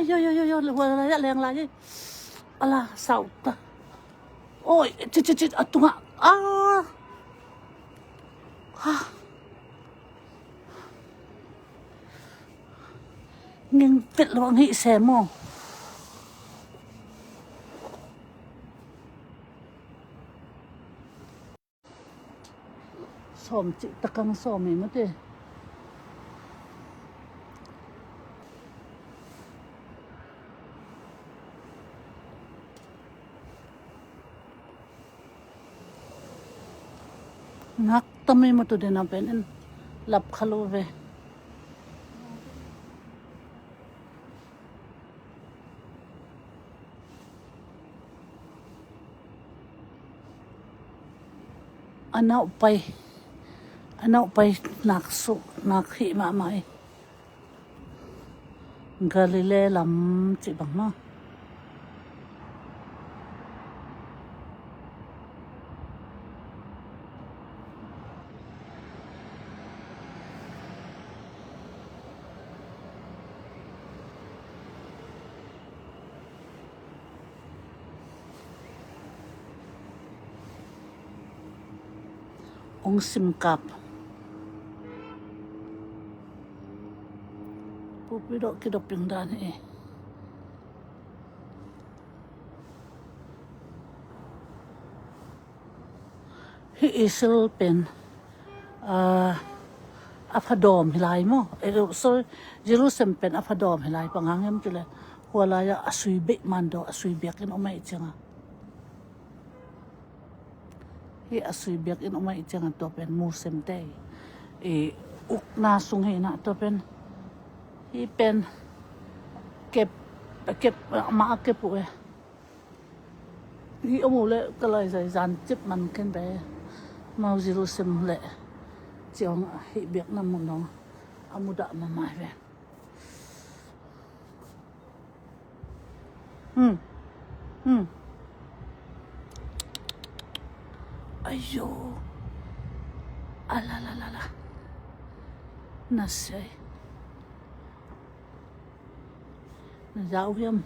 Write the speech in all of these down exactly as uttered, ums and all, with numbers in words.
Yo, yo, yo, yo, hua lai a leng lai. Ala, sau ta. Oi, cit, cit, cit, a tungah. Ah. Ha. Nging pet lo ang hi se maw. Sawm cih takang sawm ei mate. Ngak tam ei mate, dena pen en lap kha lo ve. A naupai, a naupai nak su, nak hih mahmah ei. Galilee lam cih bang maw. Ong sim kap. Pupi dawh kidop ding dan hi. Hih Israel pen, ah, a phadawm hi lai maw. Eh, sorry, Jerusalem pen a phadawm hi lai, bang hang hiam cih leh hua lai-ah a sui beih man daw, a sui biakinn om ahih ciangin. Hih a sui biakinn om ahih ciangin tua pen Muslim te i ukna sung hi na, tua pen hih pen kep, kep, amah a kep uh e. Hih om uh leh ka lai zai zan cip man khin ve. Mau Jerusalem leh ciang hih biakna mun dong a mudah mahmah hi ve. Hmm. Hmm. Ayo. Ala la la la. Na sei. Na zau hiam.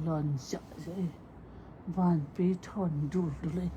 Lon ziahziah ei. Vanpi thawn duldul ei.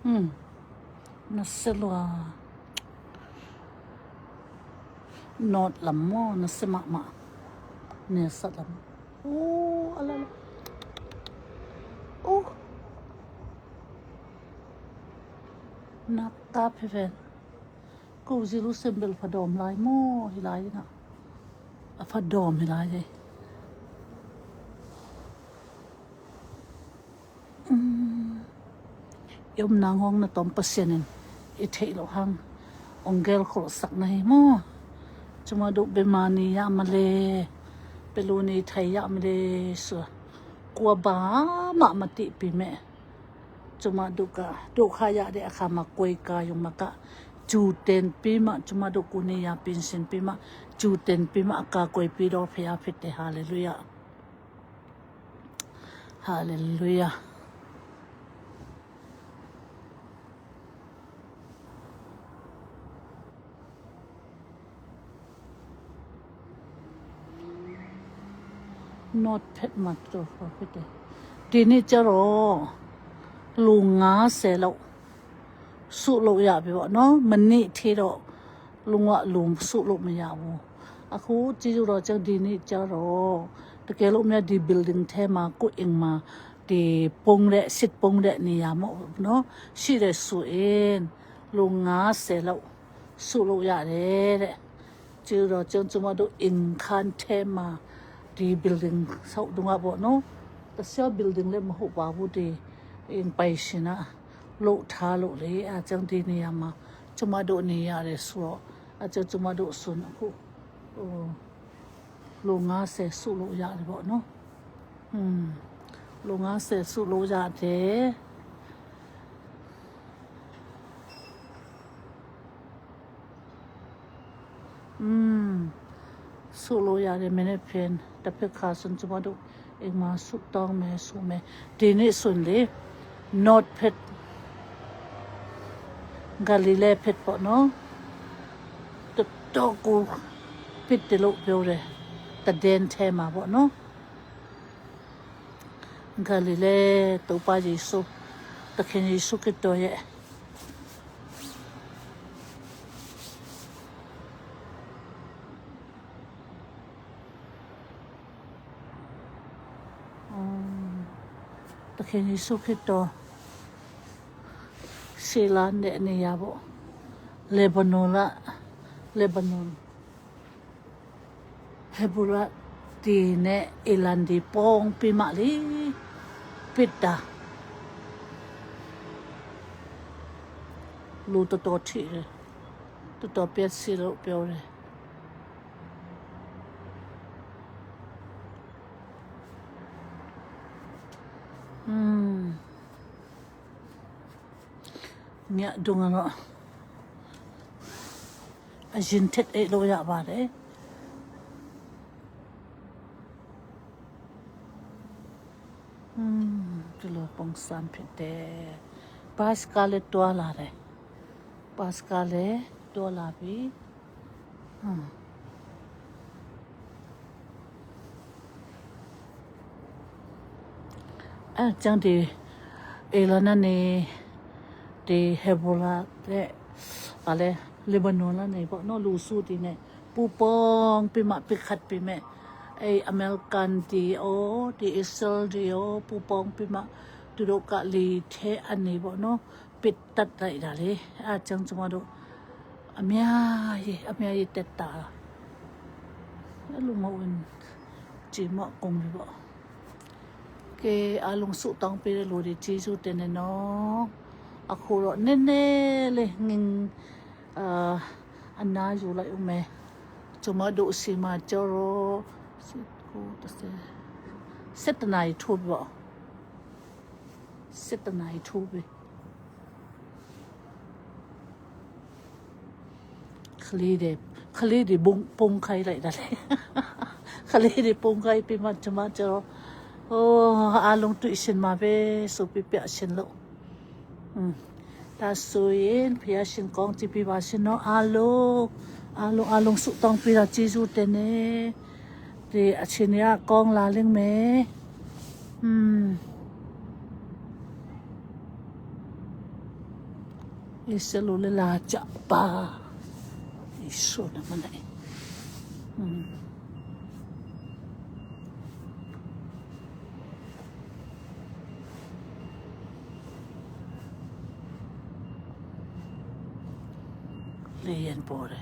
Hmm. Na se lua. North lam maw, na se mahmah. Nesa lam. Oh, ala la. Oh. Na kap hi ven. Ko Jerusalem bel phadawm lai maw, hi lai na. A phadawm hi lai ei. Um, i om nang hong na tom Pasian in i theih loh hang ong gelkholhsak na hi maw. Cuma duh bemani ya male, peluni thai ya male sua. Kua ba mah mati pi meh. Cuma duh ka, duh kha ya de a kha ma koi ka yung ma ka. Cu ten pi mah, cuma duh kuni ya pinsin pi mah. Cu ten pi mah a ka koi pi do phe ya phe te. Hallelujah. Hallelujah. Not phet mat to phet. Dini charo. Lunga se lo. Su lo ya bi wa no. Mani thi lo. Lungwa lum su lo ma ya bu. A khu ci ju ro chang dini charo. Ta ke lo mya di building the ma ku ing ma. Di pong le sit pong le ni ya mo no. Si le su in. Lunga se lo. Su lo ya le le. Ci ro chang cuma do ing khan the ma. Di building sau dunga bo no. Tasia building le mahu babu di ing pai sina lo tha lo le a ciang di ni ama cuma do ni ya le suo a ciang cuma do sun aku. Lo nga se su lo ya le bo no. Lo nga se su lo ya de. Su lo ya de mene pen ta pe kha sun cuma do. Eng ma su tong me su me. Di ni sun li not pet Galilee pet bo no. Toto ku pit de lo peo de. Ta den te ma bo no. Galilee Topa Jesu, Takhen Jesu Kito ye. Takhen Jesu Kito. Silan de ni ya bo. Lebanon la. Lebanon. Hebula ti ne ilan di pong pi ma li pita. Lu to to ti le. To to piat si lo pio le. Hmm. Ngiah dung a lo. A zin thet ei lo ya ba de. Hmm, tu lo pong san phet de. Paska le tua la de. Paska le tua la bi. Hmm. A ciang di ei la na ni di Hebula le a le Lebanon la nei bo no lu su di ne pu pong pi ma pi khat pi me ei American di o di Israel di o pu pong pi ma tu do ka li the an nei bo no. Pit tat lai da le a ciang cuma do. A mia yi a mia yi tet ta. A lung mau in ci ma kong bi bo. Ke a lung su tong pi le lu di ci zu te ne no. A khu ro ne ne le nging a na zu lai u me. Cuma do si ma ciao ro. Si ku ta se. Set na yi thu bi bo. Set na yi thu bi. Khali de, khali de pung khai lai da le. Khali de pung khai pi ma cuma ciao. Oh, a lung tui sin ma be su pi pia sin lo. Hmm. Ta su in pia sin kong ci pi ba sin no a lung. A lung, a lung su tong pi la ci zu te ne. Ti a chin ya kong la ling me. Hmm. Isu lu le la ca pa. Isu na mana. Hmm. Le yan po re.